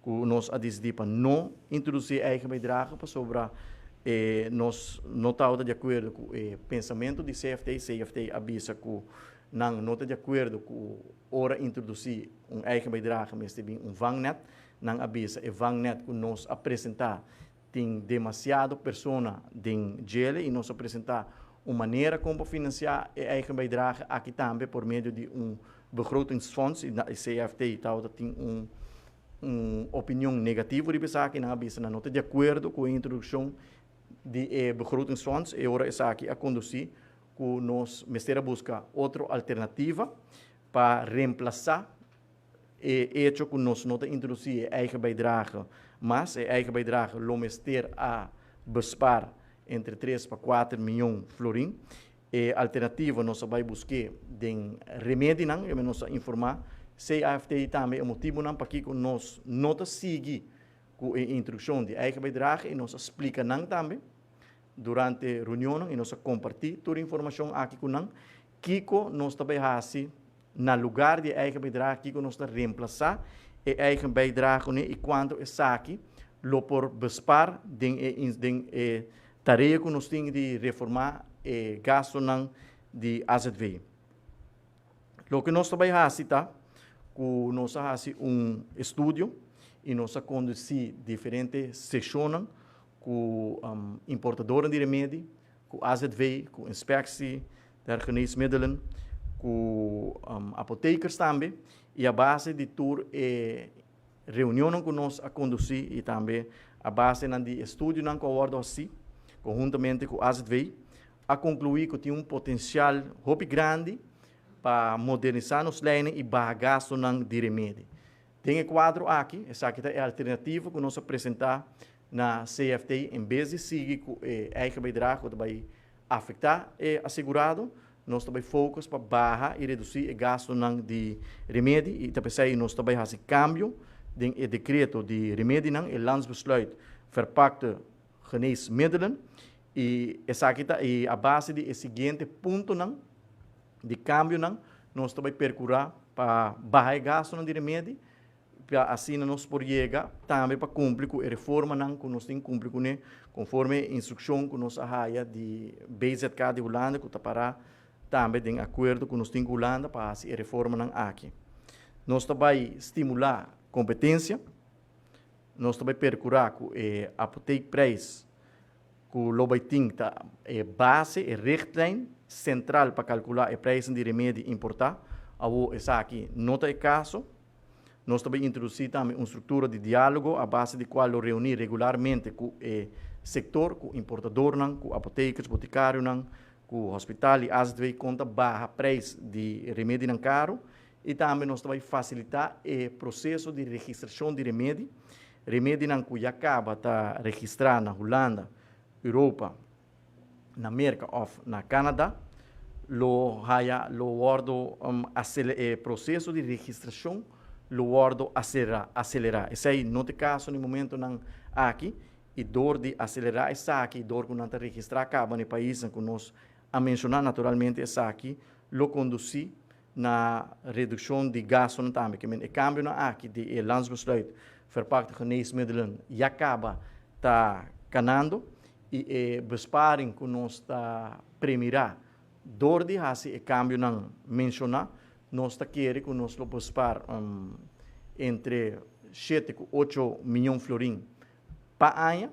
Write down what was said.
Ku nos a disidí pa no introdusí eigen bijdrage, pasobra nos no tabata di akuerdo ku e pensamentu di CFT. CFT a bisa ku nan no ta di akuerdo ku ora introdusí un eigen bijdrage mester bin un vangnet. Nan a bisa e vangnet ku nos a presentá tin demasiado persona den djele i nos a presentá un manera kon pa finansiá e eigen bijdrage aki tambe por medio di un begrotingsfonds i CFT tabata tin un opinion negativo riba esaki. Nan a bisa nan no ta di akuerdo ku e introdukshon di e begrotingsfonds e ora esaki a kondusí ku nos mester a buska otro alternativa pa remplasá e echo ku nos no ta introdusí e eigen bijdrage mas. E eigen bijdrage lo mester a bespaar entre 3 pa 4 mion florin. E alternativa nos a bai busk'é den remedinan, i nos a informá CAFT tambe e motibunan pakiko nos no ta sigui ku e introdukshon di eigen bijdrage i nos a splika nan tambe durante reunion i nos a kompartí tur informashon aki ku nan kiko nos ta bai hasi na lugá di eigen bijdrage, kiko nos ta remplasá e eigen bijdrage i kuantu esaki lo por bespaar den e tarea ku nos tin di reformá e gastunan di AZV. Loke nos ta bai hasi ta ku nos a hasi un estudio i nos a kondusí diferente seshon ku importadó di remedi, ku AZV, ku Inspectie der Geneesmiddelen, ku apothekers tambe, i a base di tur e reunion ku nos a kondusí i tambe a base di estudio ku a wòrdu hasí, konhuntamente ku AZV, a konkluí ku tin un potensial hopi grandi pa modernisá nos lei i baha gastunan di remedi. Den e kuadro aki, esaki ta e alternativa ku nos a presentá na CFT: en bes di sigui ku e eigen bijdrage ku ta afektá e asegurado, nos ta bai focus pa baha i redusí e gastunan di remedi i tambe nos ta bai hasi kambio den e dekreto di remedinan, e Landsbesluit Verpakte Geneesmiddelen, i esaki ta i a base di e siguiente puntonan di kambionan nos ta bai perkurá pa baha e gastunan di remedi, pa asina nos por yega tambe pa kumpli ku e reformanan ku nos tin kumpli kuné konforme instrukshon ku nos a haya di BZK di Hulanda, ku ta para tambe den akuerdo ku nos tin ku Hulanda pa hasi e reformanan aki. Nos ta bai stimulá kompetensia, nos ta bai perkurá ku e apotheekprijs ku lo bai tin ta e base, e richtlijn sentral pa kalkulá e prijs di remedi importá. Awor esaki no ta e kaso. Nos ta bai introdusí tambe un struktura di diálogo a base di kual lo reuní regularmente ku e sektor, ku importadónan, ku apothekers, botikarionan, ku hospital i AZV kon ta baha prijs di remedinan karu i tambe nos ta bai fasilitá e proseso di registrashon di remedi. Remedinan ku ya kaba ta registrá na Hulanda, Europa, na Merka òf na Canada, lo haya lo wòrdu e proseso di registrashon lo wòrdu aselerá. Esei no ta e kaso na e momentonan aki i dor di aselerá esaki, dor ku nan ta registrá kaba na e paisnan ku nos a menshoná, naturalmente esaki lo kondusí na redukshon di gastunan tambe. Ke men e kambionan aki di e Landsbesluit Verpakte Geneesmiddelen ya kaba ta kanando i e besparing ku nos ta premirá dor di hasi e kambionan menshoná, nos ta kere ku nos lo bespaar entre 7 ku 8 mion florin pa aña.